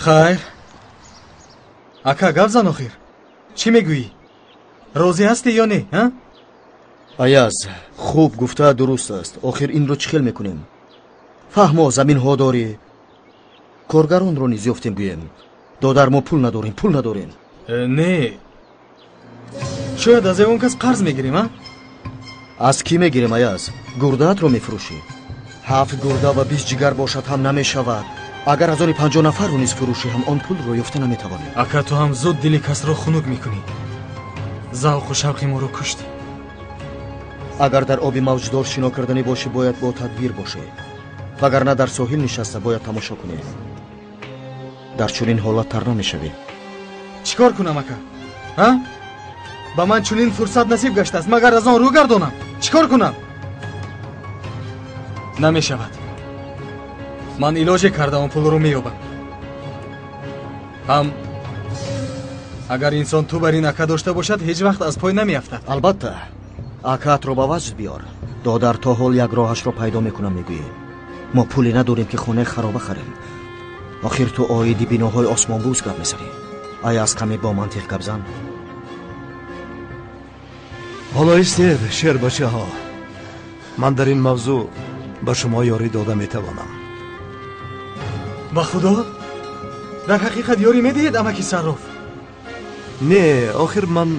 Хайр, ака, гап зан охир. Чӣ мегӯӣ? Розӣ ҳастӣ ё не? Аяз, хуб гуфта дуруст аст. Охир инро чӣ хел мекунем? Фаҳмо, заминҳо дорӣ, коргаронро низ ёфтем гӯем. Додар, мо пул надорем, пул надорем. Не, шояд аз ягон кас қарз мегирем, а? Аз кӣ мегирем, Аяз? Гурдаатро мефурӯшӣ. 7 гурда ва 20 ҷигар бошад ҳам намешавад. Агар аз они 50 нафарро низ фурӯшӣ ҳам он пулро ёфта наметавонем. Ака, ту ҳам зуд дили касро хунук мекунӣ. Завқу шавқи моро куштӣ. Агар дар оби мавҷдор шино карданӣ бошӣ, бояд бо тадбир бошӣ. Вагарна дар соҳил нишаста бояд тамошо кунӣ. Дар чунин ҳолат тар намешавӣ. Чӣ кор кунам, ака? Ҳа? Ба ман чунин фурсат насиб гаштааст, магар аз он рӯ гардонам? Чӣ кор кунам? Намешавад. Ман илоҷе карда он пулро меёбам. Ҳам агар инсон ту бар ин ака дошта бошад, ҳеҷ вақт аз пой намеафтад. Албатта, акаатро ба ваҷд биёр. Додар, то ҳол як роҳашро пайдо мекунам мегӯӣ. Мо пуле надорем ки хонаи хароба харем. Охир ту оиди биноҳои осмонбӯз гап мезанӣ. Аяз, каме бо мантиқ гап зан. Ҳоло истед, шербачаҳо. Ман дар ин мавзӯъ ба шумо ёрӣ дода метавонам. Ба худо? Дар ҳақиқат ёрӣ медиҳед, амаки Сарроф? Не, охир ман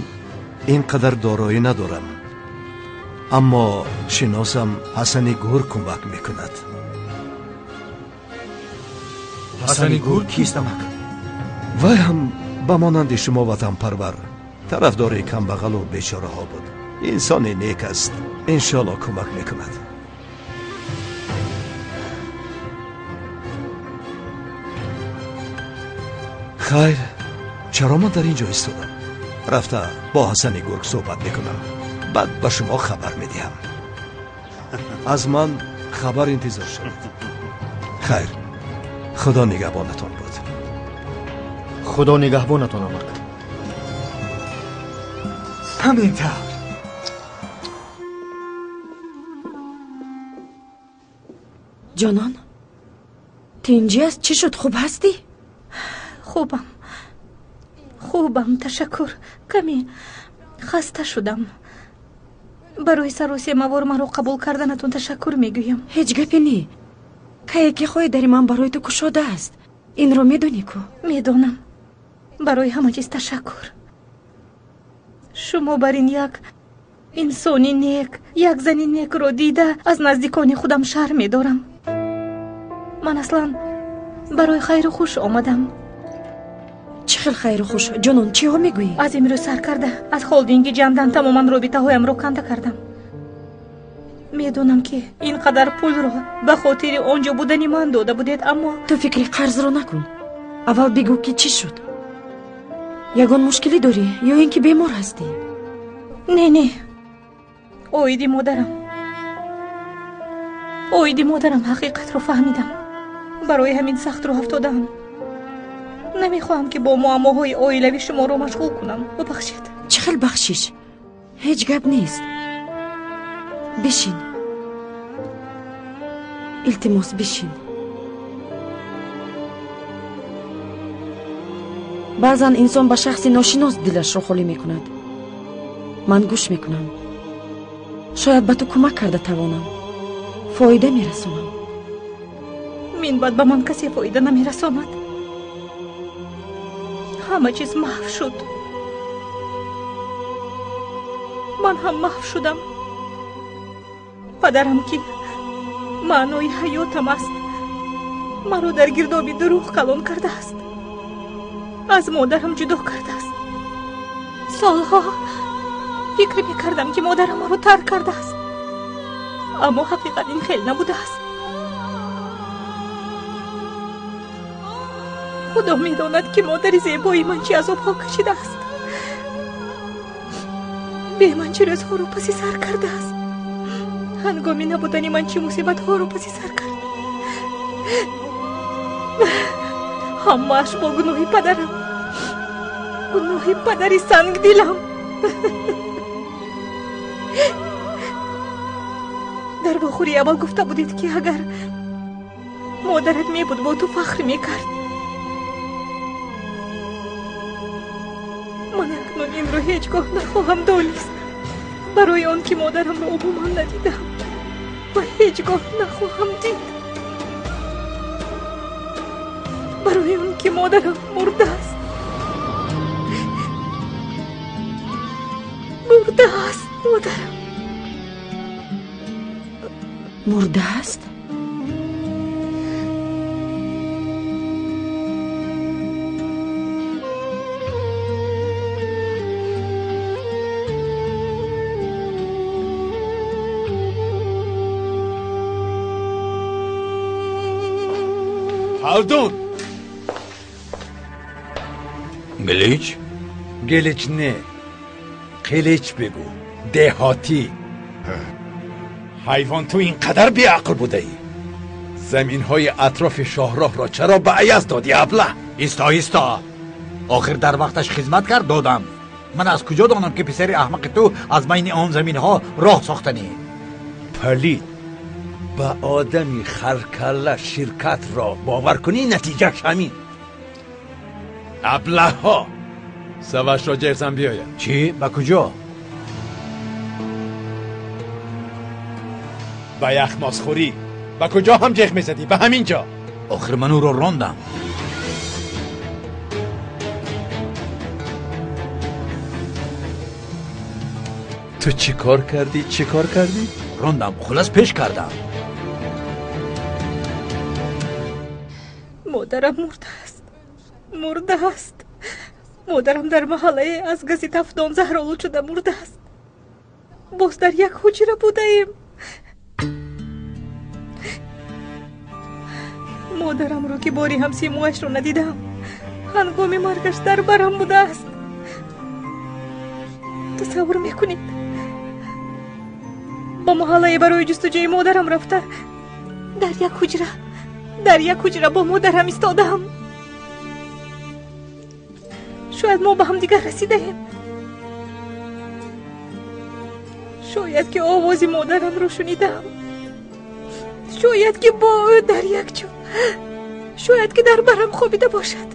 ин қадар дороӣ надорам. Аммо шиносам Ҳасани Гур кӯмак мекунад. Ҳасани Гур кист, амак? Вай ҳам ба монанди шумо ватанпарвар, тарафдори камбағалу бечораҳо буд. Инсони нек аст. Иншоалло кӯмак мекунад. Хайр, чаро ман дар ин ҷо истодам? Рафта бо Ҳасани Гург суҳбат мекунам. Баъд ба шумо хабар медиҳам. Аз ман хабар интизор шавед. Хайр, худо нигаҳбонатон буд. Худо нигаҳбонатон, амак. Ҳамин тавр. Ҷонон, тинҷӣ аст? Чӣ шуд? Хуб ҳастӣ? Хубам, хубам, ташаккур. Каме хаста шудам. Барои саросемавор маро қабул карданатон ташаккур мегӯям. Ҳеҷ гапе не. Кае ки хоҳӣ дари ман барои ту кушода аст. Инро медонӣ ку? Медонам. Барои ҳама чиз ташаккур. Шумо бар ин як инсони нек, як зани некро дида аз наздикони худам шарм медорам. Ман аслан барои хайру хуш омадам. Чӣ хел хайру хуш? Ҷонон, чиҳо мегӯӣ? Аз имрӯз сар карда аз холдинги ҷандан тамоман робитаҳоямро канда кардам. Медонам ки ин қадар пулро ба хотири он ҷо будани ман дода будед, аммо ту фикри қарзро накун. Аввал бигӯ ки чӣ шуд? Ягон мушкилӣ дорӣ ё ин ки бемор ҳастӣ? Не, не, оиди модарам. Оиди модарам ҳақиқатро фаҳмидам. Барои ҳамин сахт рӯ афтодаам. Намехоҳам ки бо муаммоҳои оилавӣ шуморо машғул кунам. Бубахшед. Чӣ хел бахшиш? Ҳеҷ гап нест. Бишин. Илтимос, бишин. Баъзан инсон ба шахси ношинос дилашро холӣ мекунад. Ман гӯш мекунам. Шояд ба ту кӯмак карда тавонам. Фоида мерасонам. Минбаъд ба ман касе фоида намерасонад. Ҳама чиз маҳв шуд. Ман ҳам маҳв шудам. Падарам ки маънои ҳаётам аст, маро дар гирдоби дурӯғ калон кардааст. Аз модарам ҷудо кардааст. Солҳо фикр мекардам ки модарам маро тарк кардааст, аммо ҳақиқат ин хел набудааст. Худо медонад ки модари зебои ман чӣ азобҳо кашидааст. Бе ман чӣ рӯзҳоро паси сар кардааст. Ҳангоми набудани ман чӣ мусибатҳоро паси сар кард. Ҳамааш бо гуноҳи падарам, гуноҳи падари сангдилам. Дар вохӯрии аввал гуфта будед ки агар модарат мебуд бо ту фахр мекард. Инро ҳеҷ гоҳ нахоҳам донист, барои он ки модарамро умуман надидам ва ҳеҷ гоҳ нахоҳам дид, барои он ки модарам мурдааст. Мурдааст модарам. Мурдааст? Халдун! Гилич? Гилич не. Қилич бигӯ. Деҳотӣ. Ҳайвон, ту ин қадар беақл будаӣ. Заминҳои атрофи шоҳроҳро чаро ба Аяз додӣ, аблаҳ? Исто, исто. Охир дар вақташ хизмат кард додам. Ман аз куҷо донам, ки писари аҳмақи ту аз байни он заминҳо роҳ сохтанӣ? Палид, ба одами харкалла ширкатро бовар кунӣ, натиҷааш ҳамин. Аблаҳҳо! Савашро ҷерзан биёяд. Чӣ? Ба куҷо? Ба яхмозхӯрӣ. Ба куҷо ҳам ҷеғ мезадӣ? Ба ҳамин ҷо. Охир ман ӯро рондам. Ту чӣ кор кардӣ? Чӣ кор кардӣ? Рондам, хулас пеш кардам. Модарам мурдааст. Мурдааст. Модарам дар маҳаллае аз гази тафдон заҳролуд шуда мурдааст. Боз дар як ҳуҷра будаем. Модарамро ки бори ҳам симоашро надидам, ҳангоми маргаш дар барам будааст. Тасаввур мекунед? Ба маҳаллае барои ҷустуҷӯи модарам рафта, дар як ҳуҷра бо модарам истодаам. Шояд мо ба ҳамдигар расидаем. Шояд ки овози модарамро шунидам. Шояд ки бо ӯ дар як ҷо, шояд ки дар барам хобида бошад.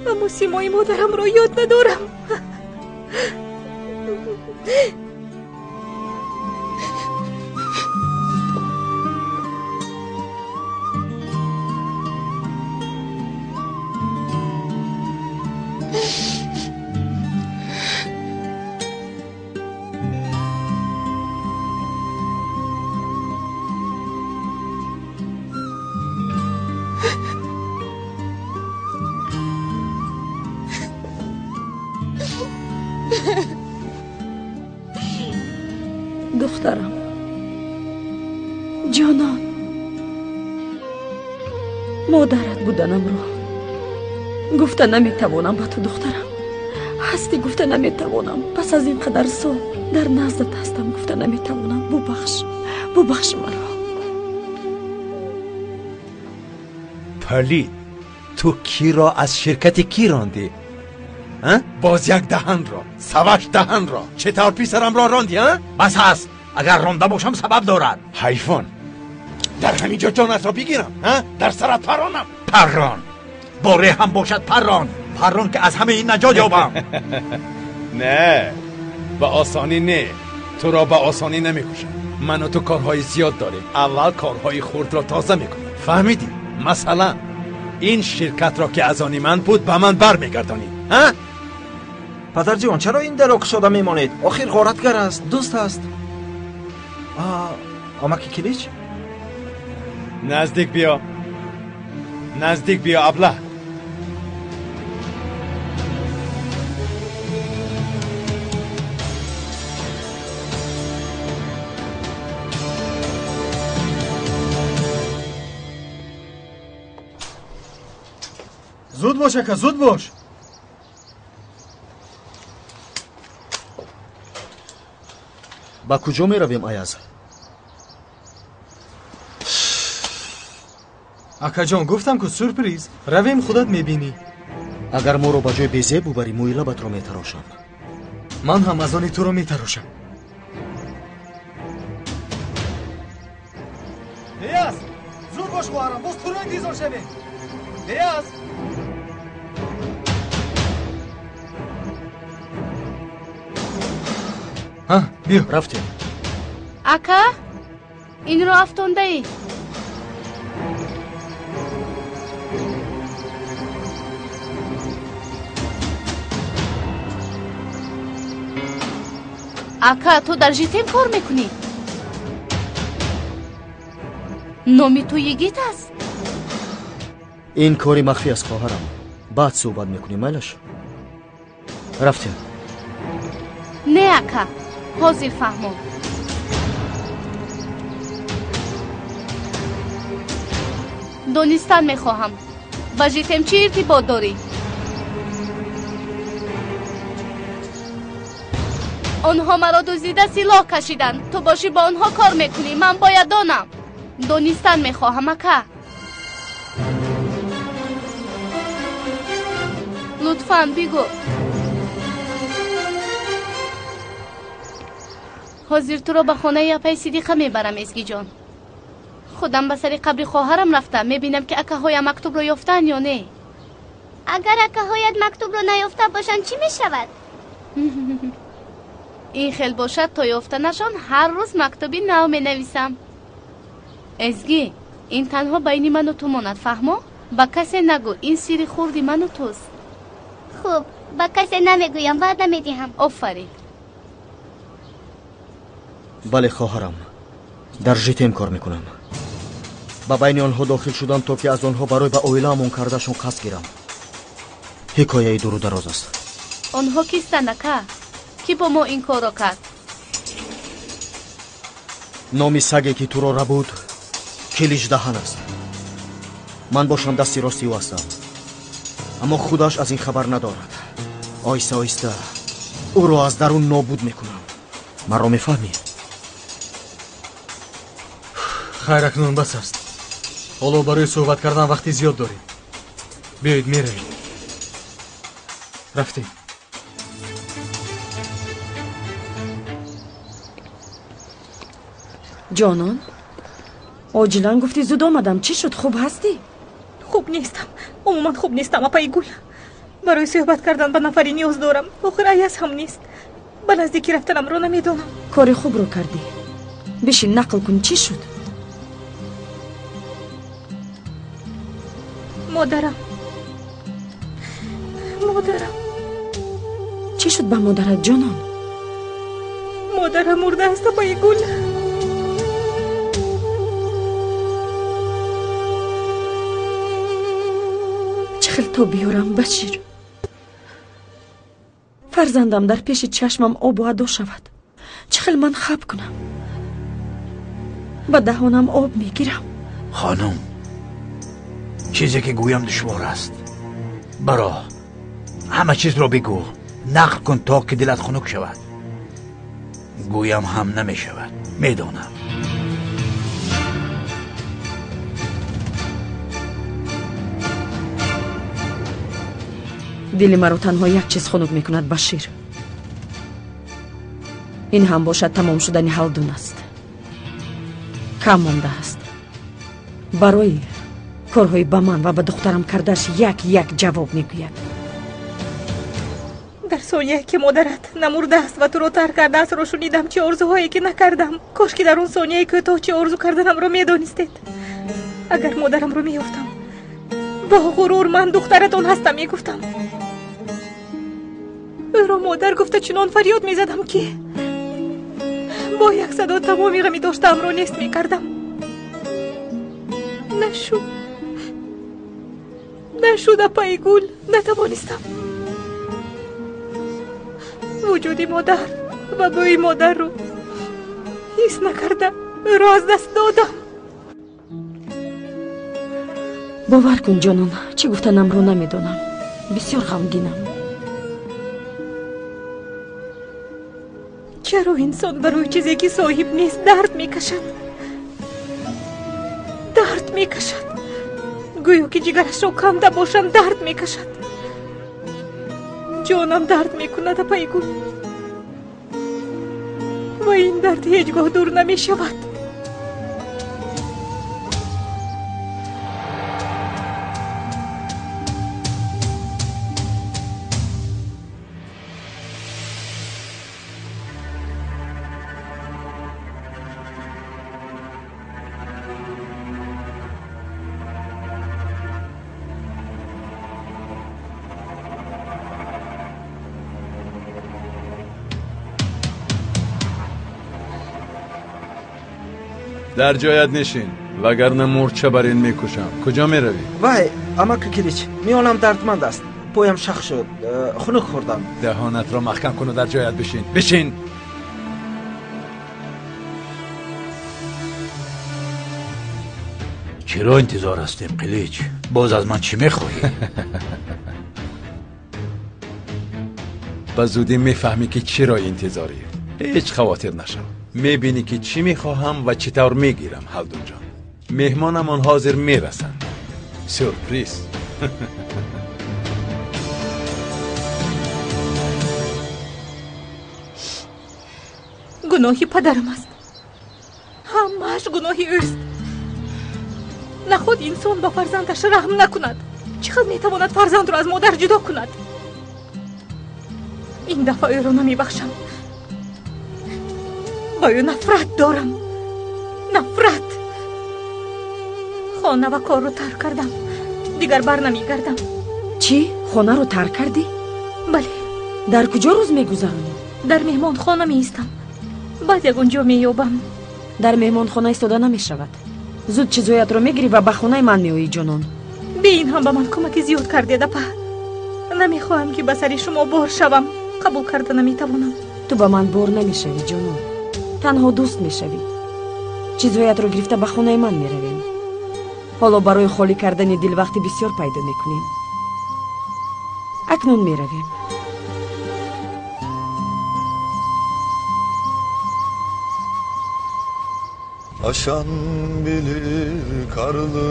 Аммо симои модарамро ёд надорам. Духтарам, ҷонон, модарат буданамро гуфта наметавонам ба ту, духтарам. Ҳастӣ гуфта наметавонам. Пас аз ин қадар сол дар наздат ҳастам гуфта наметавонам. Бубахш, бубахш маро. Палид, ту киро аз ширкати кӣ рондӣ? Боз як даҳанро, саваш даҳанро. Чӣ тавр писарамро рондӣ, а? Бас аст. Агар ронда бошам сабаб дорад. Ҳайвон, дар ҳамин ҷо ҷонатро бигирам, а? Дар сарат парронам. Паррон. Боре ҳам бошад паррон. Паррон ки аз ҳамаи ин наҷот ёбам. Не, ба осонӣ не. Туро ба осонӣ намекушам. Ману ту корҳои зиёд дорем. Аввал корҳои хурдро тоза мекунем. Фаҳмидӣ? Масалан, ин ширкатро ки аз они ман буд ба ман бармегардонӣ, а? Падарҷон, чаро ин даро кушода мемонед? Охир ғоратгар аст, дӯст аст. Амаки Килич? Наздик биё. Наздик биё, аблаҳ. Зуд бош, ака, зуд бош. Ба куҷо меравем, Аяз? Акаҷон, гуфтам ку сюрприз. Равем, худат мебинӣ. Агар моро ба ҷои безеб бубарӣ, мӯи лабатро метарошам. Ман ҳам аз они туро метарошам. бош хоҳарам, боз туро интизор шавем. Бияз. Ҳа, биё. Рафтем. Ака, инро афтондаӣ. Ака, ту дар житем кор мекунӣ? Номи ту Йигит аст? Ин кори махфӣ аст, хоҳарам. Баъд суҳбат мекунем, майлаш? Рафтем. Не, ака, ҳозир фаҳмон. Донистан мехоҳам, ба житем чӣ иртибот дорӣ? Онҳо маро дуздида силоҳ кашиданд. Ту бошӣ бо онҳо кор мекунӣ. Ман бояд донам. Донистан мехоҳам, ака. Лутфан бигӯ. Ҳозир туро ба хонаи апаи Сидиқа мебарам, Эзгиҷон. Худам ба сари қабри хоҳарам рафта мебинам, ки акаҳоям мактубро ёфтаанд ё не. Агар акаҳоят мактубро наёфта бошанд, чӣ мешавад? Ин хел бошад, то ёфтанашон ҳар рӯз мактуби нав менависам. Эзгӣ, ин танҳо байни ману ту монад, фаҳмо? Ба касе нагӯ, ин сирри хурди ману туст. Хуб, ба касе намегӯям, ваъда медиҳам. Офарин. Бале, хоҳарам, дар житем кор мекунам. Ба байни онҳо дохил шудам, то ки аз онҳо барои ба оилаамон кардашон қасд гирам. Ҳикояи дуру дароз аст. Онҳо кистанд, ака? Кӣ бо мо ин корро кард? Номи саге ки туро рабуд Килиждаҳан аст. Ман бошам дасти рости ӯ ҳастам, аммо худаш аз ин хабар надорад. Оҳиста оҳиста ӯро аз дарун нобуд мекунам. Маро мефаҳмӣ? Хайр, акнун бас аст. Ҳоло барои суҳбат кардан вақти зиёд дорем. Биёед, меравем. Рафтем. Ҷонон, оҷилан гуфтӣ зуд омадам. Чӣ шуд? Хуб ҳастӣ? Хуб нестам, умуман хуб нестам, апаи Гул. Барои суҳбат кардан ба нафаре ниёз дорам. Охир Аяз ҳам нест. Ба наздикӣ рафтанамро намедонам. Кори хубро кардӣ. Бишин, нақл кун, чӣ шуд? Модарам, модарам. Чӣ шуд ба модарат, ҷонон? Модарам мурдааст, апаи Гул. Чӣ хел то биёрам, Башир? Фарзандам дар пеши чашмам обу адо шавад. Чӣ хел ман хаб кунам? Ба даҳонам об мегирам. Хонум, чизе ки гӯям душвор аст. Баро, ҳама чизро бигӯ, нақл кун, то ки дилат хунук шавад. Гӯям ҳам намешавад, медонам. Дили маро танҳо як чиз хунук мекунад, Башир. Ин ҳам бошад тамом шудани ҳалдун аст. Кам мондааст. Барои корҳои ба ман ва ба духтарам кардааш як як ҷавоб мегӯяд. Дар сонияе ки модарат намурдааст ва туро тарк кардаастро шунидам, чӣ орзуҳое ки накардам. Кош ки дар он сонияи кӯтоҳ чӣ орзу карданамро медонистед. Агар модарамро меёфтам, бо ғурур ман духтаратон ҳастам мегуфтам. Ӯро модар гуфта чунон фарёд мезадам, ки бо як садо тамоми ғами доштаамро нест мекардам. Нашуд, нашуд, апаи Гул, натавонистам. Вуҷуди модар ва бӯи модарро ҳис накарда ӯро аз даст додам. Бовар кун, ҷонон, чӣ гуфтанамро намедонам. Бисёр ғамгинам. Чаро инсон барои чизе ки соҳиб нест дард мекашад? Дард мекашад. Гӯё ки ҷигарашро канда бошам, дард мекашад. Ҷонам дард мекунад, апаи Гул. Ва ин дард ҳеҷ гоҳ дур намешавад. Дар ҷоят нишин, вагарна мӯрча бар ин мекушам. Куҷо меравӣ? Вай, амаки Килич, миёнам дардманд аст. Поям шах шуд, хунук хӯрдам. Даҳонатро маҳкам кун ва дар ҷоят бишин. Бишин! Чиро интизор ҳастем, Қилич? Боз аз ман чӣ мехоҳӣ? Ба зудӣ мефаҳмӣ ки чиро интизорӣ. Ҳеҷ хавотир нашав. Мебинӣ ки чӣ мехоҳам ва чӣ тавр мегирам, Ҳалдунҷон. Меҳмонамон ҳозир мерасанд. Сюрприз. Гуноҳи падарам аст. Ҳамааш гуноҳи ӯст. Наход инсон ба фарзандаш раҳм накунад. Чӣ хел метавонад фарзандро аз модар ҷудо кунад? Ин дафъа ӯро намебахшам. Ба ӯ нафрат дорам. Нафрат. Хона ва корро тарк кардам. Дигар бар намегардам. Чӣ? Хонаро тарк кардӣ? Бале. Дар куҷо рӯз мегузаронӣ? Дар меҳмонхона меистам. Баъд ягон ҷо меёбам. Дар меҳмонхона истода намешавад. Зуд чизҳоятро мегирӣ ва ба хонаи ман меоӣ, ҷонон. Бе ин ҳам ба ман кӯмаки зиёд кардед, апа. Намехоҳам ки ба сари шумо бор шавам. Қабул карда наметавонам. Ту ба ман бор намешавӣ, ҷонон. Танҳо дӯст мешавӣ. Чизҳоятро гирифта ба хонаи ман меравем. Ҳоло барои холӣ кардани дил вақти бисёр пайдо мекунем. Акнун меравем. Aşan bilir karlı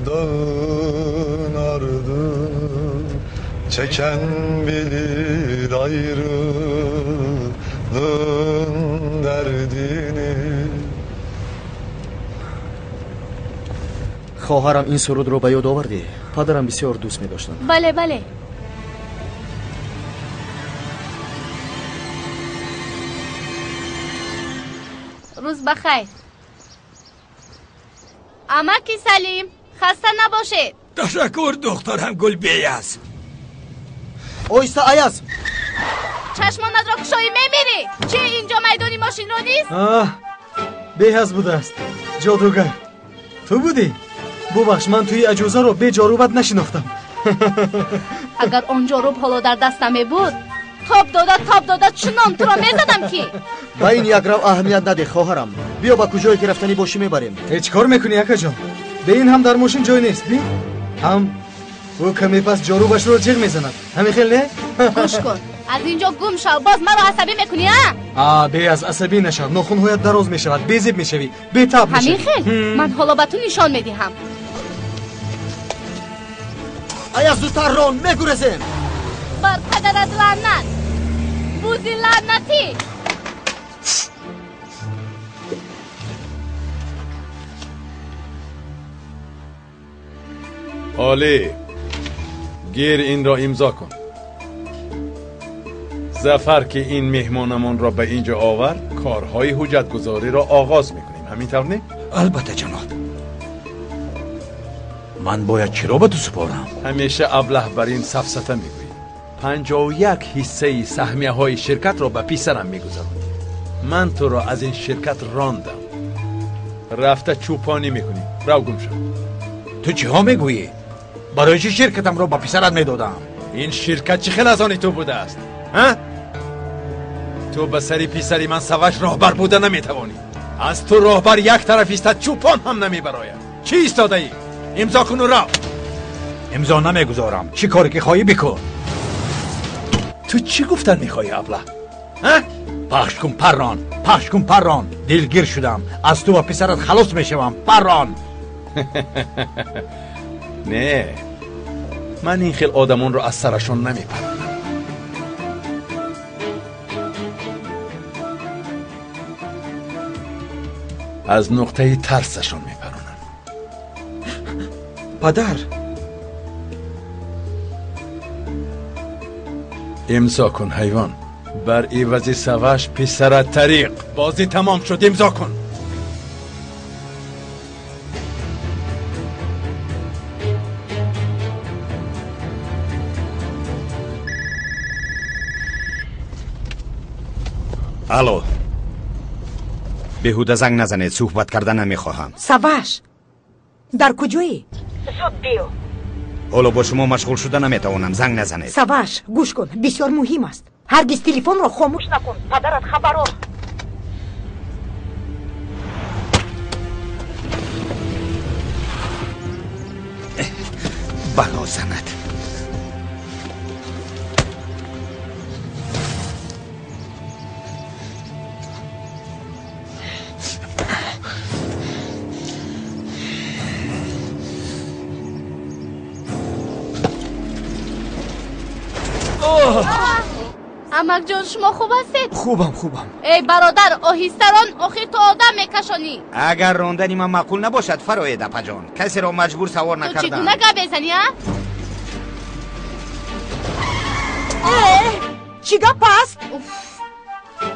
dağın ardını, çeken bilir ayrılığın derdini. Хоҳарам ин сурудро ба ёд овардӣ? Падарам бисёр дӯст медоштанд. Бале, бале. Рӯз бахайр. Амаки Салим, хаста набошед. Ташаккур, духтарам Гулбияз. Оҳиста, Аяз. Чашмонатро кушоӣ мемирӣ. Чӣ инҷо майдони мошинро нест? Аҳ, беҳаз будааст. Ҷодугар. Ту будӣ? Бубахш, ман туи аҷузаро бе ҷорубат нашинохтам. Агар он ҷоруб ҳоло дар дастам мебуд, тоб дода, тоб дода чунон туро мезадам ки. Ба ин якрав аҳамият надеҳ, хоҳарам. Биё ба куҷое ки рафтанӣ бошӣ мебарем. Э, чӣ кор мекунӣ, акаҷон? Бе ин ҳам дар мошин ҷой нест, би? Ҳам ӯ каме пас ҷорубашро ҷиғ мезанад. Ҳамин хел не? Гӯш кун, аз инҷо гум шав, боз маро асабӣ мекунӣ, а? А, беаз асабӣ нашав, нохунҳоят дароз мешавад, безеб мешавӣ, бетаб мешавӣ. Ҳамин хел? Ман ҳоло ба ту нишон медиҳам. Аяз, зудтар рон, мегурезем. Бар падарат лаънат, бузи лаънатӣ. Олӣ, гир инро имзо кун. Зафар ки ин меҳмонамонро ба инҷо овард, корҳои ҳуҷҷатгузориро оғоз мекунем. Ҳамин тавр не? Албатта, ҷаноб. Ман бояд чиро ба ту супорам? Ҳамеша аблаҳ бар ин сафсата мегӯӣ. 51 ҳиссаи саҳмияҳои ширкатро ба писарам мегузаронӣ. Ман туро аз ин ширкат рондам. Рафта чӯпонӣ мекунӣ. Рав гум шав. Ту чиҳо мегӯӣ? Барои чӣ ширкатамро ба писарат медодам? Ин ширкат чӣ хел аз они ту будааст? Ҳа? Ту ба сари писари ман Саваш роҳбар буда наметавонӣ. Аз ту роҳбар як тараф истад, чӯпон ҳам намебарояд. Чӣ истодаӣ? Имзо куну рав. Имзо намегузорам. Чӣ коре ки хоҳӣ бикун. Ту чӣ гуфтан мехоҳӣ, абла? Ҳа? Пахш кун, паррон, пахш кун, паррон. Дилгир шудам. Аз ту ва писарат халос мешавам, паррон. Не, ман ин хел одамонро аз сарашон намепаронам. Аз нуқтаи тарсашон мепаронам. Падар, имзо кун, ҳайвон. Бар ивази Саваш писарат тариқ. Бозӣ тамом шуд, имзо кун. Алло. Беҳуда занг назанед, суҳбат карда намехоҳам. Саваш, дар куҷоӣ? Зуд биё. Ҳоло бо шумо машғул шуда наметавонам, занг назанед. Саваш, гӯш кун, бисёр муҳим аст. Ҳаргиз телефонро хомӯш накун, падарат хабарор. Бало занад. Амакҷон, шумо хуб ҳастед? Хубам, хубам. Эй бародар, оҳиста рон, охир ту одам мекашонӣ. Агар рондани ман маъқул набошад, фароед, апаҷон. Касеро маҷбур савор накардам. Ту чӣ гуна гап мезанӣ, а? Чӣ гап аст?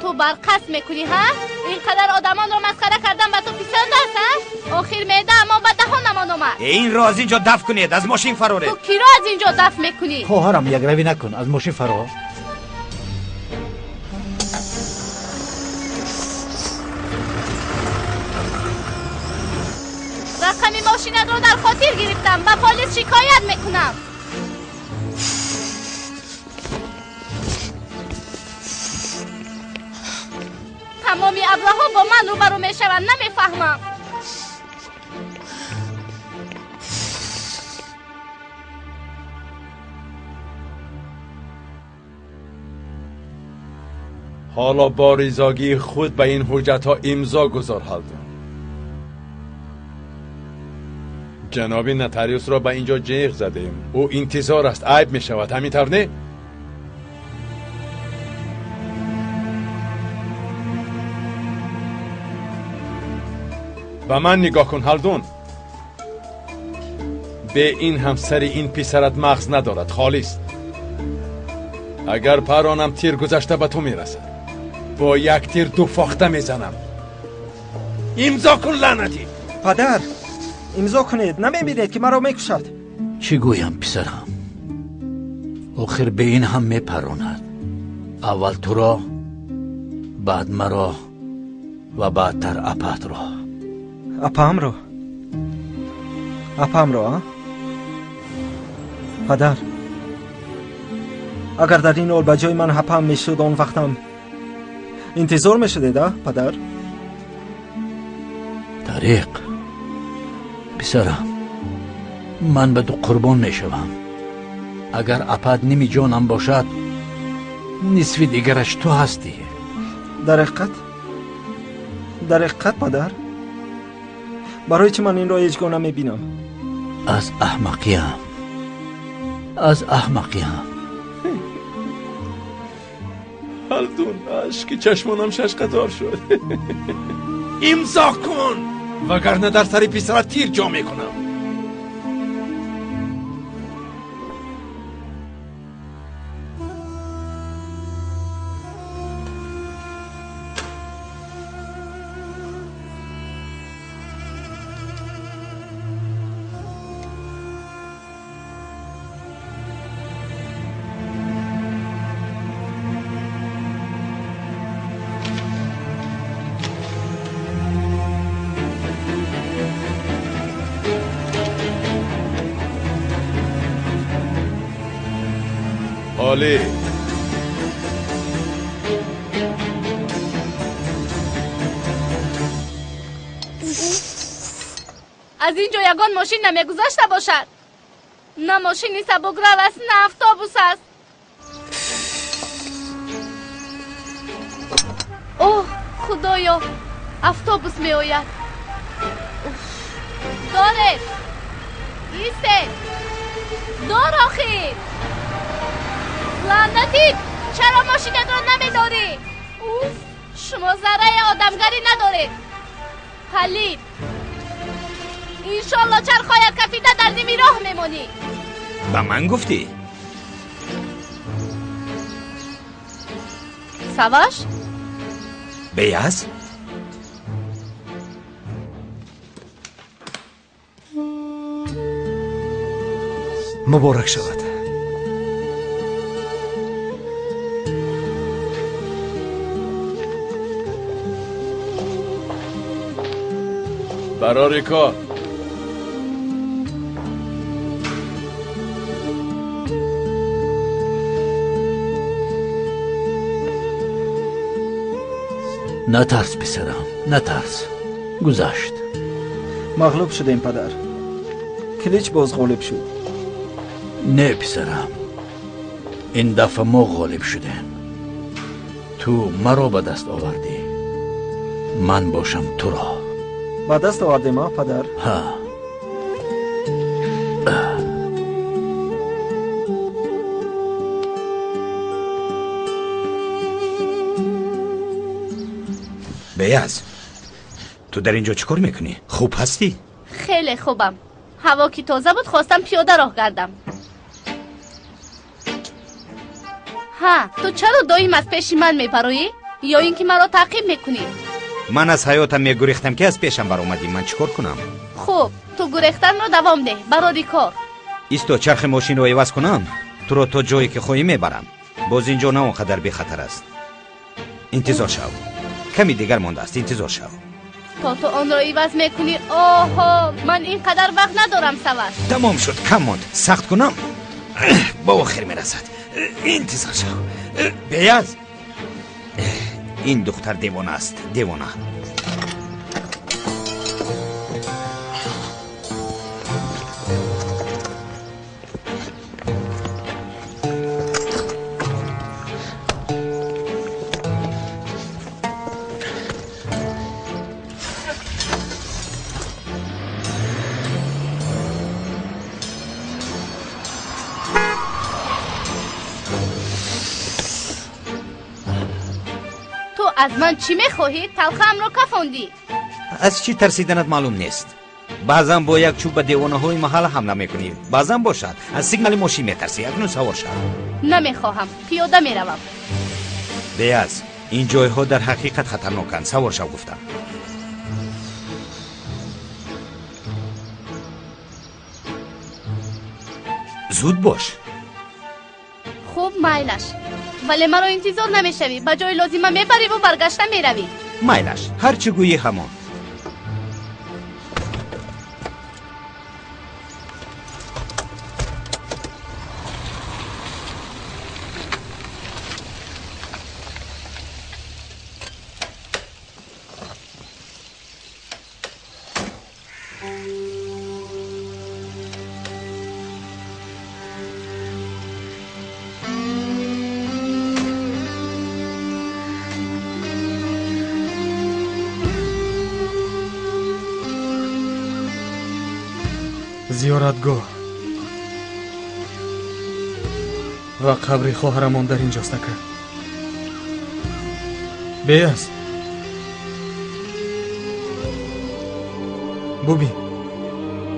Ту барқасд мекунӣ, ҳа? Ин қадар одамонро масхара кардан ба ту писанд аст, ҳа? Охир меъдаамон ба даҳонамон омад. Инро аз ин ҷо дафт кунед, аз мошин фароред. Ту киро аз ин ҷо дафт мекунӣ? Хоҳарам, якравӣ накун, аз мошин фаро. Рақами мошинатро дар хотир гирифтам, ба полис шикоят мекунам. Тамоми аблаҳо бо ман рӯбарӯ мешаванд, намефаҳмам. Ҳоло бо ризогии худ ба ин ҳуҷҷатҳо имзо гузор, Ҳалдун. Ҷаноби нотариусро ба ин ҷо ҷиғ задем. Ӯ интизор аст, айб мешавад, ҳамин тавр не? Ба ман нигоҳ кун, Ҳалдун. Бе ин ҳам сари ин писарат мағз надорад, холист. Агар паронам тир гузашта ба ту мерасад. Бо як тир ду фохта мезанам. Имзо кун, лаънатӣ! Падар, имзо кунед, намебинед ки маро мекушад. Чӣ гӯям, писарам? Охир бе ин ҳам мепаронад. Аввал туро, баъд маро ва баъдтар апатро. Апаамро? Апаамро, а? Падар, агар дар ин ҳол ба ҷои ман апаам мешуд, он вақтам интизор мешудед, а, падар? Тариқ, писарам, ман ба ту қурбон мешавам. Агар апат ними ҷонам бошад, нисфи дигараш ту ҳастӣ. Дар ҳақиқат? Дар ҳақиқат, падар? Барои чӣ ман инро ҳеҷ гоҳ намебинам? Аз аҳмақиям, аз аҳмақиям. Ҳалдун, ашки чашмонам шашқатор шуд. Имзо кун, вагарна дар сари писарат тир ҷо мекунам. عالی. Аз ин ҷо ягон мошин намегузашта бошад. На мошини сабукрав аст, на автобус аст. Оҳ, худоё, автобус меояд. Доред, истед, дор охир. Лаънатӣ, чаро мошинатро намедорӣ? Уф, шумо зарраи одамгарӣ надоред. Палид, иншолло чархоят кафида дар ними роҳ мемонӣ. Ба ман гуфтӣ? Саваш? Беяз? Муборак шавад. Барори кор. Натарс, писарам, натарс. Гузашт. Мағлуб шудем, падар. Килич боз ғолиб шуд. Не, писарам, ин дафъа мо ғолиб шудем. Ту маро ба даст овардӣ, ман бошам туро. Ба даст овардем, а, падар? Ҳа. Беяз, ту дар ин ҷо чӣ кор мекунӣ? Хуб ҳастӣ? Хеле хубам. Ҳаво ки тоза буд, хостам пиёда роҳ гардам. Ҳа, ту чаро доим аз пеши ман мепароӣ? Ё ин ки маро таъқиб мекунӣ? Ман аз ҳаётам мегурехтам, ки аз пешам баромадӣ. Ман чӣ кор кунам? Хуб, ту гурехтанро давом деҳ. Барори кор. Исто, чархи мошинро иваз кунам, туро то ҷое ки хоҳӣ мебарам. Боз ин ҷо на он қадар бехатар аст. Интизор шав. Ками дигар мондааст, интизор шав. То ту онро иваз мекунӣ? Оҳо, ман ин қадар вақт надорам, Саваш. Тамом шуд, кам монд. Сахт кунам, ба охир мерасад. Интизор шав. Беяз, ин духтар девона аст, девона. Аз ман чӣ мехоҳӣ? Талхаамро кафондӣ. Аз чӣ тарсиданат маълум нест. Баъзан бо як чӯб ба девонаҳои маҳалла ҳамла мекунӣ, баъзан бошад аз сигнали мошин метарсӣ. Акнун савор шав. Намехоҳам, пиёда меравам. Беяз, ин ҷойҳо дар ҳақиқат хатарноканд. Савор шав, гуфтам. Зуд бош. Хуб, майлаш. Вале маро интизор намешавӣ. Ба ҷои лозима мебариву баргашта меравӣ. Майлаш, ҳар чӣ гӯӣ ҳамон. Зиёратгоҳ ва қабри хоҳарамон дар ин ҷост, ака. Беяз, бубин,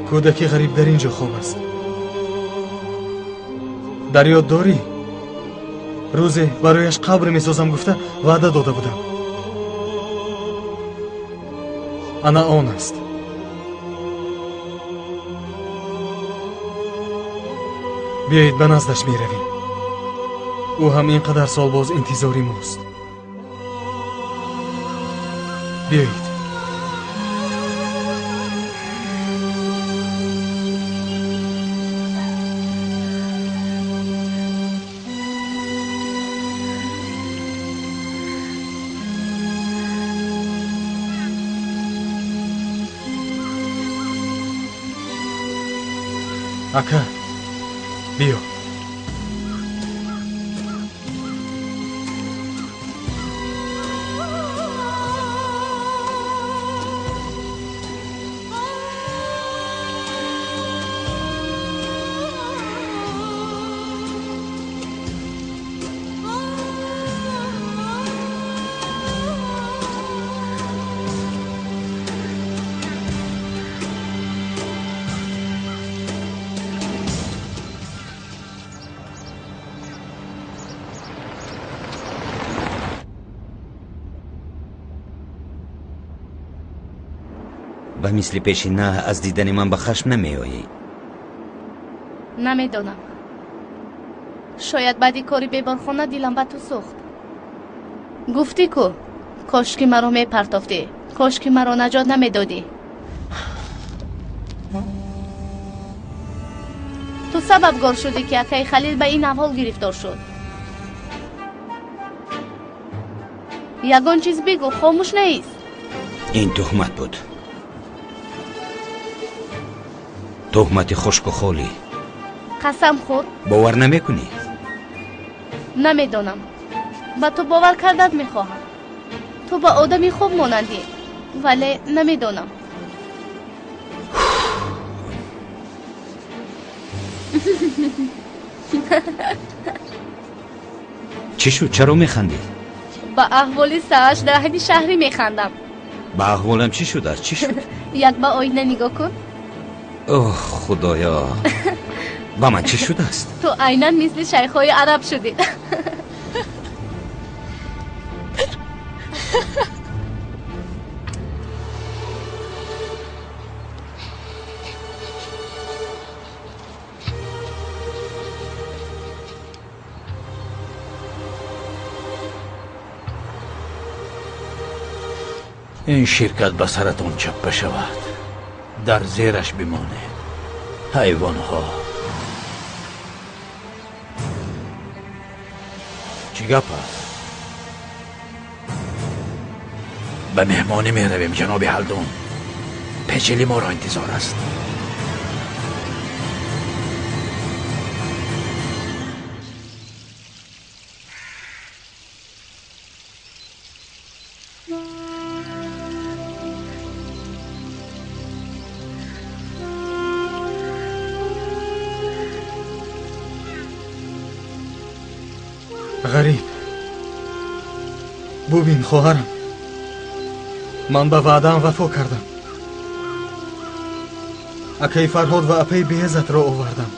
кӯдаки ғариб дар ин ҷо хоб аст. Дар ёд дорӣ, рӯзе барояш қабр месозам гуфта ваъда дода будам. Ана он аст. Биёед ба наздаш меравем. Ӯ ҳам ин қадар сол боз интизори мост. Биёед. Ака, биё. Ба мисли пешина аз дидани ман ба хашм намеоӣ. Намедонам. Шояд баъди кори беборхона дилам ба ту сӯхт. Гуфтӣ ку, кошки маро мепартофтӣ, кошки маро наҷот намедодӣ. Ту сабабгор шудӣ, ки акаи Халил ба ин аҳвол гирифтор шуд. Ягон чиз бигӯ, хомӯш наист. Ин туҳмат буд, туҳмати хушку холӣ. Қасам хӯр. Бовар намекунӣ? Намедонам, ба ту бовар кардан мехоҳам. Ту ба одами хуб монандӣ, вале намедонам. Чӣ шуд? Чаро механдӣ? Ба аҳволи сааш даҳни шаҳрӣ механдам. Ба аҳволам чӣ шудааст? Чӣ шуд? Як ба оина нигоҳ кун. Оҳ, худоё, ба ман чӣ шудааст? Ту айнан мисли шайхҳои араб шудӣ. Ин ширкат ба саратон чаппа шавад, дар зераш бимонед, ҳайвонҳо. Чӣ гап аст? Ба меҳмонӣ меравем, ҷаноби Ҳалдун. Печили моро интизор аст. Ғариб, бубин, хоҳарам, ман ба ваъдаам вафо кардам. Акаи Фарҳод ва апаи Беҳзатро овардам.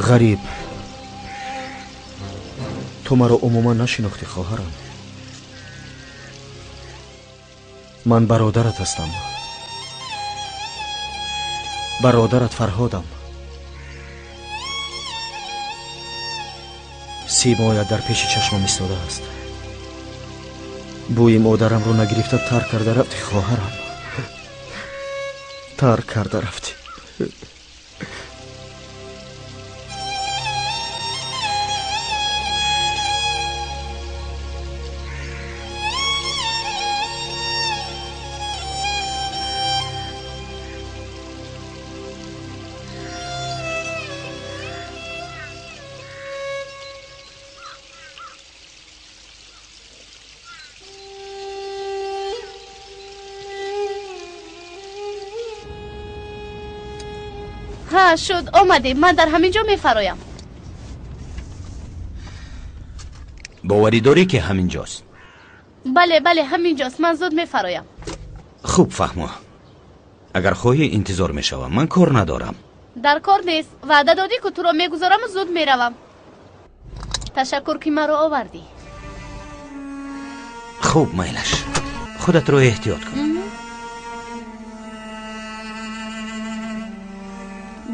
Ғариб, ту маро умуман нашинохтӣ, хоҳарам. Ман бародарат ҳастам, бародарат Фарҳодам. Симоят дар пеши чашмам истодааст. Бӯи модарамро нагирифта тарк карда рафтӣ, хоҳарам, тарк карда рафтӣ. Шуд, омадем. Ман дар ҳамин ҷо мефароям. Боварӣ дорӣ, ки ҳамин ҷост? Бале, бале, ҳамин ҷост. Ман зуд мефароям. Хуб, фаҳмо. Агар хоҳӣ, интизор мешавам. Ман кор надорам. Дар кор нест. Ваъда додӣ, ку туро мегузораму зуд меравам. Ташаккур, ки маро овардӣ. Хуб, майлаш, худатро эҳтиёт кун.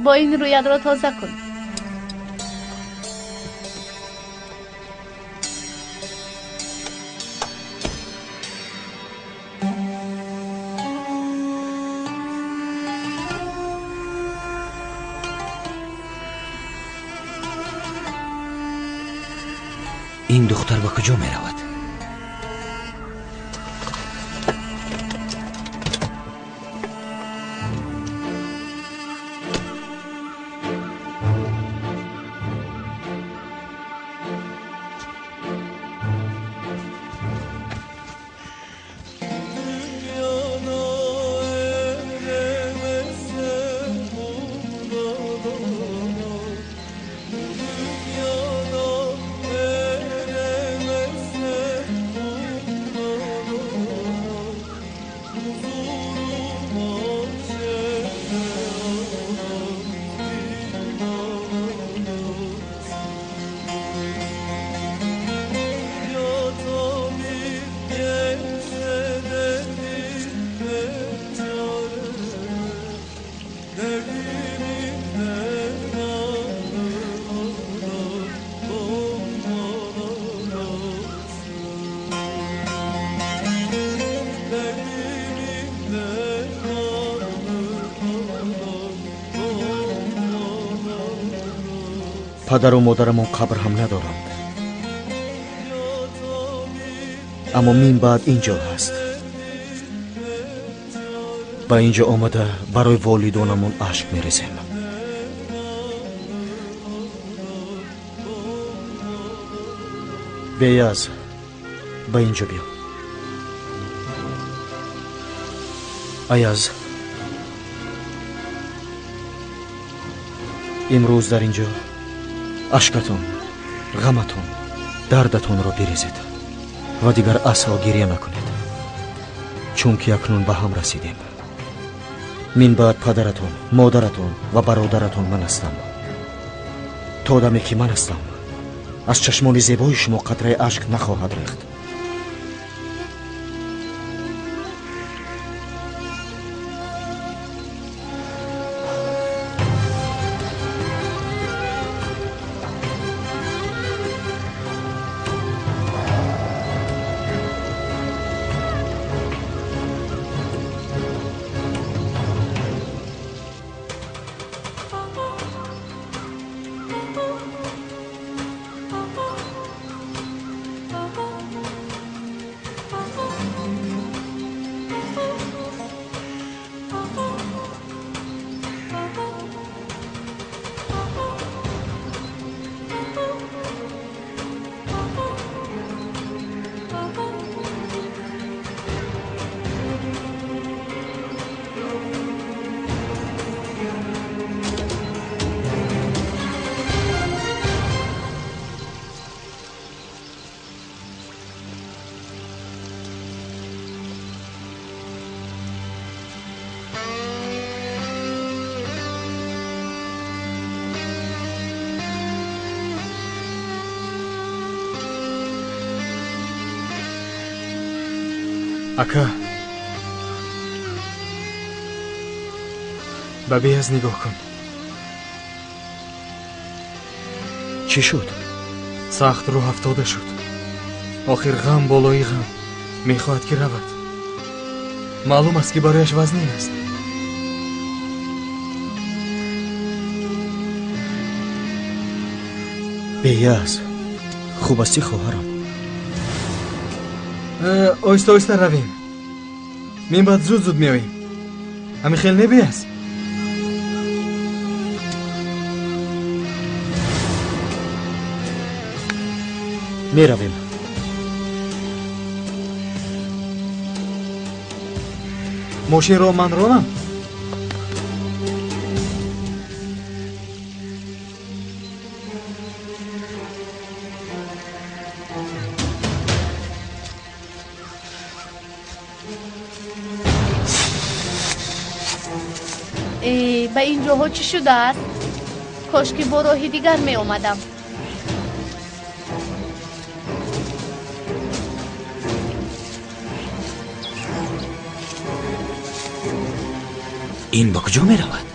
Бо ин рӯятро тоза кун. Ин духтар ба куҷо меравад? Падару модарамон қабр ҳам надоранд. Аммо мин баъд ин ҷо ҳаст. Ба ин ҷо омада барои волидонамон ашк мерезем. Беяз, ба ин ҷо биё. Аяз, имрӯз дар ин ҷо ашкатон, ғаматон, дардатонро бирезед ва дигар асло гиря накунед, чунки акнун ба ҳам расидем. Мин баъд падаратон, модаратон ва бародаратон ман ҳастам. То даме ки ман ҳастам, аз чашмони зебои шумо қатраи ашк нахоҳад рехт. Ака, ба Беяз нигоҳ кун. Чӣ шуд? Сахт рӯҳ афтода шуд. Охир ғам болои ғам. Мехоҳад ки равад. Маълум аст ки барояш вазнин аст. Беяз, хуб астӣ хоҳарам? Оҳиста оҳиста равем. Мин баъд зуд зуд меоем. Ҳамин хел не, Беяз? Меравем. Мошинро ман ронам? Ба ин ҷоҳо чӣ шудааст? Кош ки бо роҳи дигар меомадам. Ин ба куҷо меравад?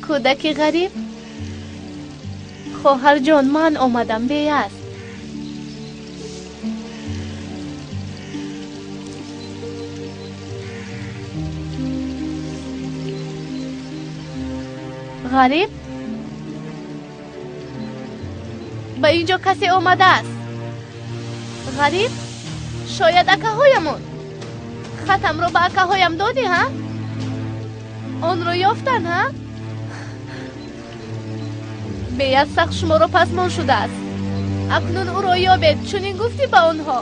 Кӯдаки ғариб? Хоҳарҷон, ман омадам, Беяз. Ғариб? Ба ин ҷо касе омадааст. Ғариб? Шояд акаҳоямон. Хатамро ба акаҳоям додӣ, ҳа? Онро ёфтанд, ҳа? Беяз сахт шуморо пасмон шудааст. Акнун ӯро ёбед, чунин гуфтӣ ба онҳо.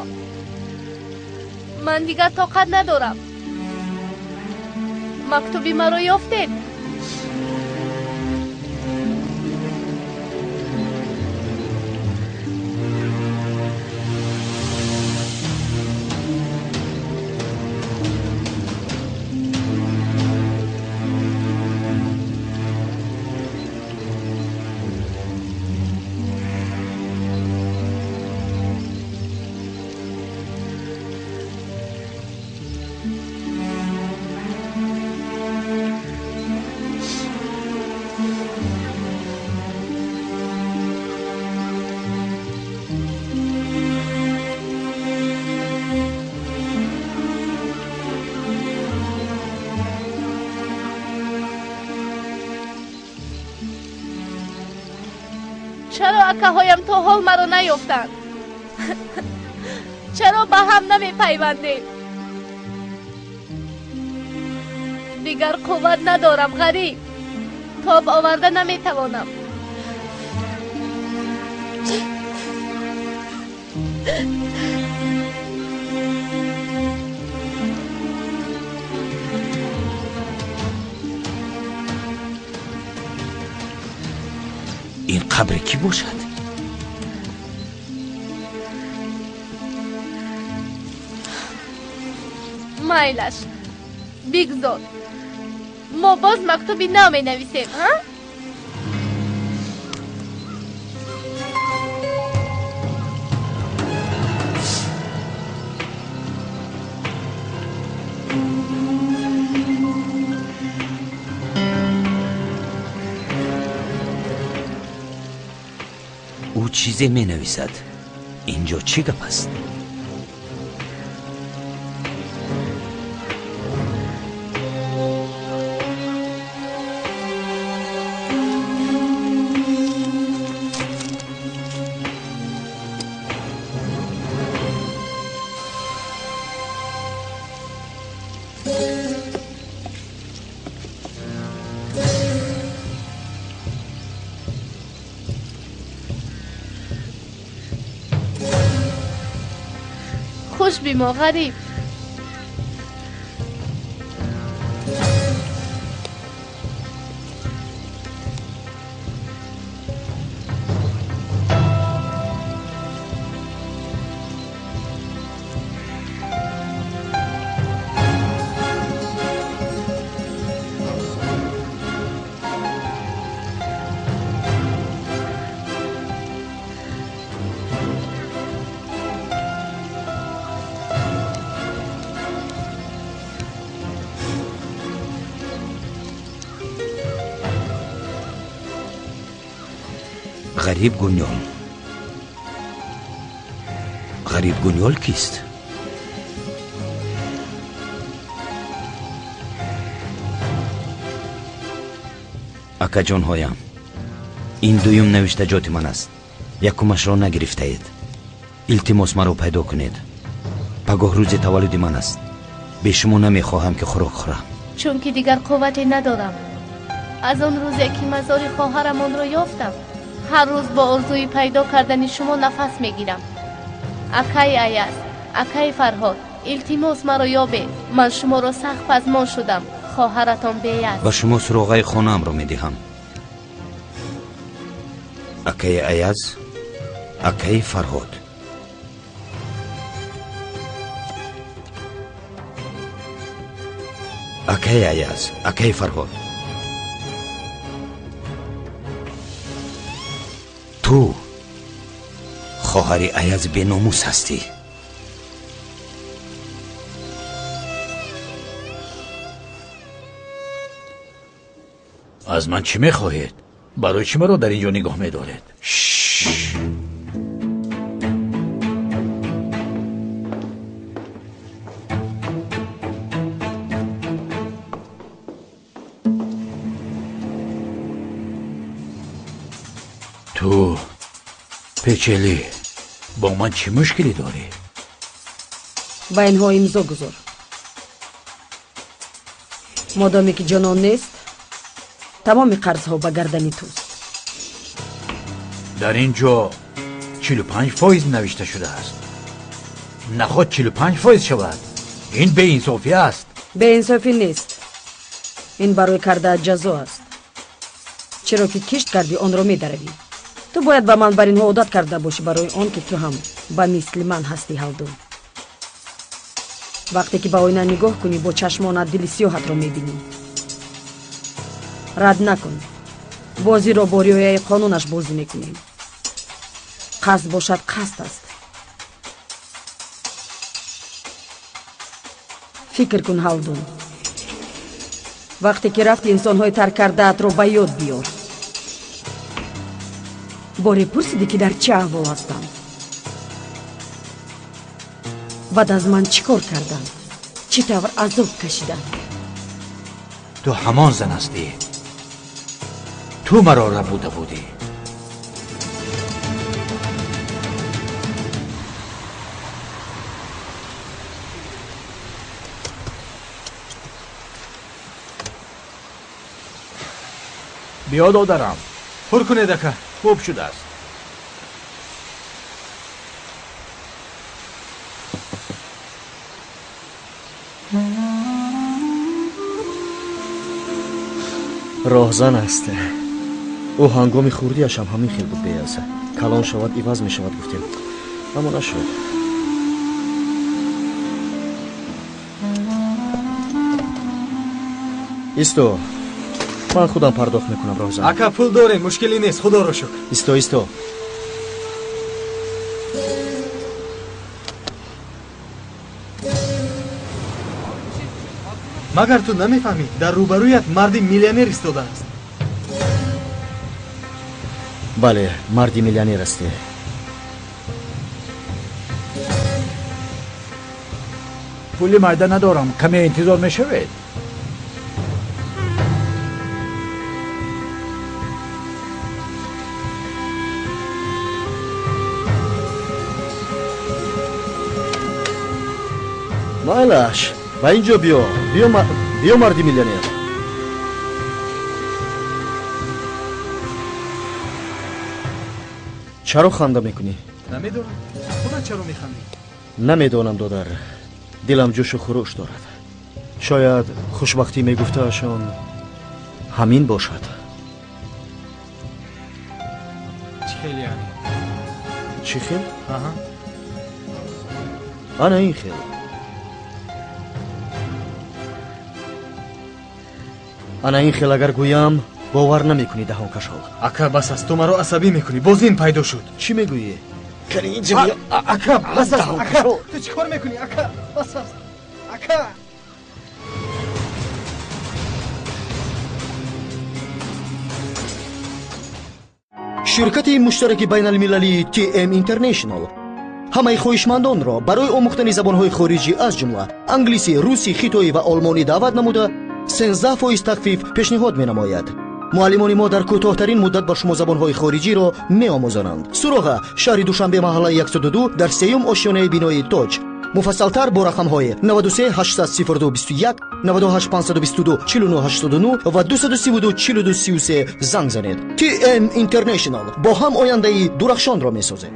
Ман дигар тоқат надорам. Мактуби маро ёфтед? Чаро акаҳоям то ҳол маро наёфтанд? Чаро ба ҳам намепайвандем? Дигар қувват надорам, Ғариб. Тоб оварда наметавонам. Ин қабри кӣ бошад? Майлаш, бигзор. Мо боз мактуби нав менависем, ҳа? Ӯ чизе менависад. Инҷо чӣ гап аст? Хуш бимо, Ғариб. Ғариб Гунёл. Ғариб Гунёл кист? Акаҷонҳоям, ин дуюм навиштаҷоти ман аст. Якумашро нагирифтаед. Илтимос, маро пайдо кунед. Пагоҳ рӯзи таваллуди ман аст. Бе шумо намехоҳам ки хӯрок хӯрам. Чунки дигар қуввате надорам. Аз он рӯзе ки мазори хоҳарамонро ёфтам, ҳар рӯз бо орзуи пайдо кардани шумо нафас мегирам. Акаи Аяз, акаи Фарҳод, илтимос, маро ёбед. Ман шуморо сахт пазмон шудам. Хоҳаратон Беяз. Ба шумо суроғаи хонаамро медиҳам. Акаи Аяз, акаи Фарҳод. Акаи Аяз, акаи Фарҳод. Ту хоҳари Аяз беномус ҳастӣ. Аз ман чӣ мехоҳед? Барои чӣ маро дар ин ҷо нигоҳ медоред? Ту печелӣ, бо ман чӣ мушкилӣ дорӣ? Ба инҳо имзо гузор. Модоме ки ҷонон нест, тамоми қарзҳо ба гардани туст. Дар ин ҷо 45% навишта шудааст. Наход 45% шавад. Ин беинсофӣ аст. Беинсофӣ нест. Ин барои кардаат ҷазо аст. Чаро ки кишт кардӣ, онро медаравӣ. Ту бояд ба ман бар инҳо одат карда бошӣ, барои он ки ту ҳам ба мисли ман ҳастӣ, Ҳалдун. Вақте ки ба оина нигоҳ кунӣ, бо чашмонат дили сиёҳатро мебинӣ. Рад накун. Бозиро бо риояи қонунаш бозӣ мекунем. Қасд бошад, қасд аст. Фикр кун, Ҳалдун. Вақте ки рафти, инсонҳои тарк кардаатро ба ёд биёр. Боре пурсидӣ, ки дар чӣ аҳвол ҳастам? Баъд аз ман чӣ кор карданд? Чӣ тавр азоб кашиданд? Ту ҳамон зан ҳастӣ. Ту маро рабуда будӣ. Биё додарам. Пур кунед ака. Хуб шудааст. Роҳзан аст. Ӯ ҳангоми хурдиашам ҳамин хел буд беяза. Калон шавад иваз мешавад гуфтем. Аммо нашуд. Исто. Ман худам пардохт мекунам роҳзан. Ака пул дорем, мушкиле нест, худоро шукр. Исто, исто. Магар ту намефаҳмӣ, дар рӯбарӯят марди миллионер истодааст. Бале, марди миллионер ҳастӣ. Пули майда надорам, каме интизор мешавед? Майлаш, ба ин ҷо биё. Биё марди миллионер. Чаро ханда мекунӣ? Намедонам. Худат чаро механдӣ? Намедонам, додар. Дилам ҷӯшу хуруш дорад. Шояд хушбахтӣ мегуфтаашон ҳамин бошад. Чӣ хел яъне? Чӣ хел? Аҳа. Ана ин хел. Ана ин хел агар гӯям бовар намекунӣ даҳонкашол. Ака бас аст, ту маро асабӣ мекунӣ. Боз ин пайдо шуд. Чӣ мегӯӣ? Кани инҷа биё. Ака бас аст, ака. Ту чӣ кор мекунӣ? Ака бас аст. Ака. Ширкати муштараки байналмилалии TM International ҳамаи хоҳишмандонро барои омӯхтани забонҳои хориҷӣ аз ҷумла англисӣ, русӣ, хитоӣ ва олмонӣ даъват намуда 13% тахфиф пешниҳод менамояд. Муаллимони мо дар кӯтоҳтарин муддат ба шумо забонҳои хориҷиро меомӯзонанд. Суроға шаҳри Душанбе, маҳаллаи 102 дар сеюм ошёнаи бинои Тоҷ. Муфассалтар бо рақамҳои 93 802 21, 98 522 49 89 ва 232 42 33 занг занед. TM International бо ҳам ояндаи дурахшонро месозем.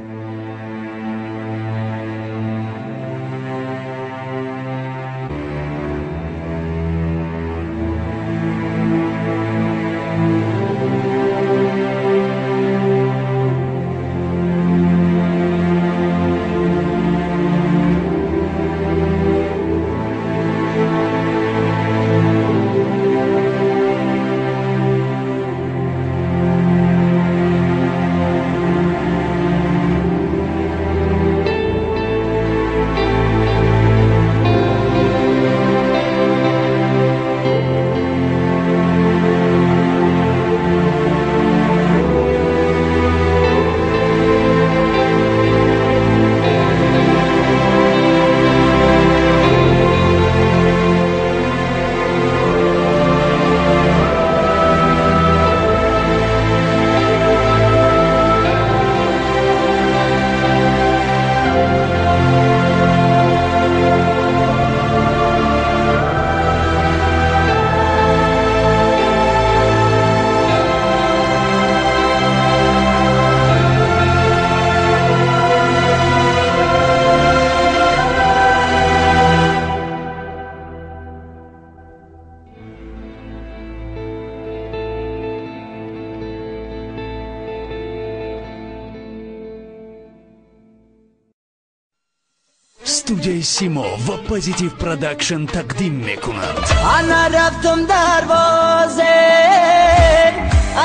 Студияи Симо ва Позитив Продакшн тақдим мекунанд. Ана рафтам дарвозе,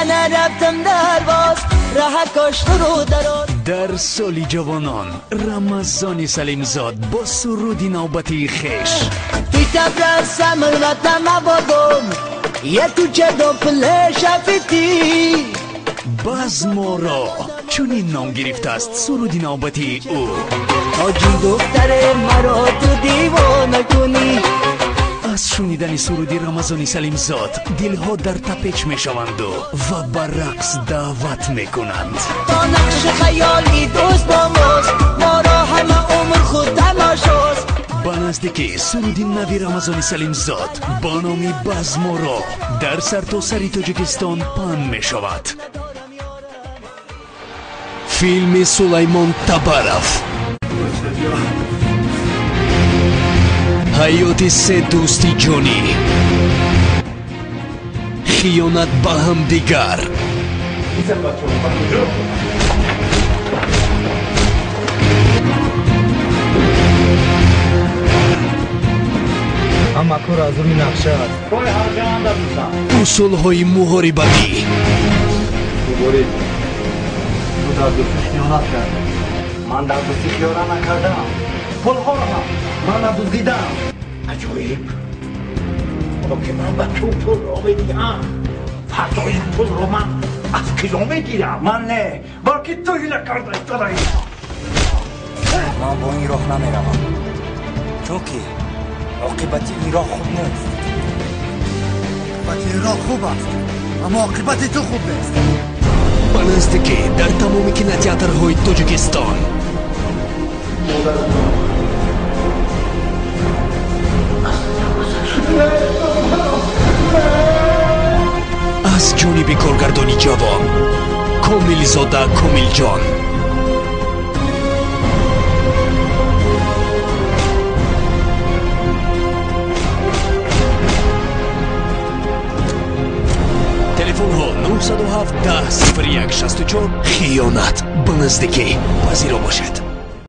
ана рафтам дарвоз, раҳа кошт рӯ дароз. Дар соли ҷавонон Рамазони Салимзод бо суруди навбатии хеш Базморо чунин ном гирифтааст суруди навбатии ӯ. Тоҷи духтаре маро ту девона кунӣ. Аз шунидани суруди Рамазони Салимзод дилҳо дар тапеч мешаванду ва ба рақс даъват мекунанд. То нақши хаёли дӯст бо мост, моро ҳама умр худ тамошост. Ба наздикӣ суруди нави Рамазони Салимзод бо номи Базморо дар сартосари Тоҷикистон паҳн мешавад. Филми Сулаймон Табаров. Ҳаёти се дӯсти ҷонӣ. Хиёнат ба ҳамдигар. Ҳама кор аз рӯи нақша аст. Усулҳои муҳорибавӣ. Муборик, ту дар дӯстӣ хиёнат кардӣ. Ман дар дӯстӣ хиёнат накардам. Пулҳоро ҳам ман надуздидам. Аҷоиб, ҳоло ки ман ба ту пулро медиҳам, фардо ин пулро ман аз киҷо мегирам? Ман не, балки ту ҳила карда истодаӣ. Ман бо ин роҳ намеравам, чунки оқибати ин роҳ хуб нест. Оқибати ин роҳ хуб аст, аммо оқибати ту хуб нест. Ба наздикӣ дар тамоми кинотеатрҳои Тоҷикистон. Аз ҷониби коргардони ҷавон Комилзода Комилҷон. Телефонҳо 907 10 01 64. Хиёнат ба наздикӣ пазиро бошед.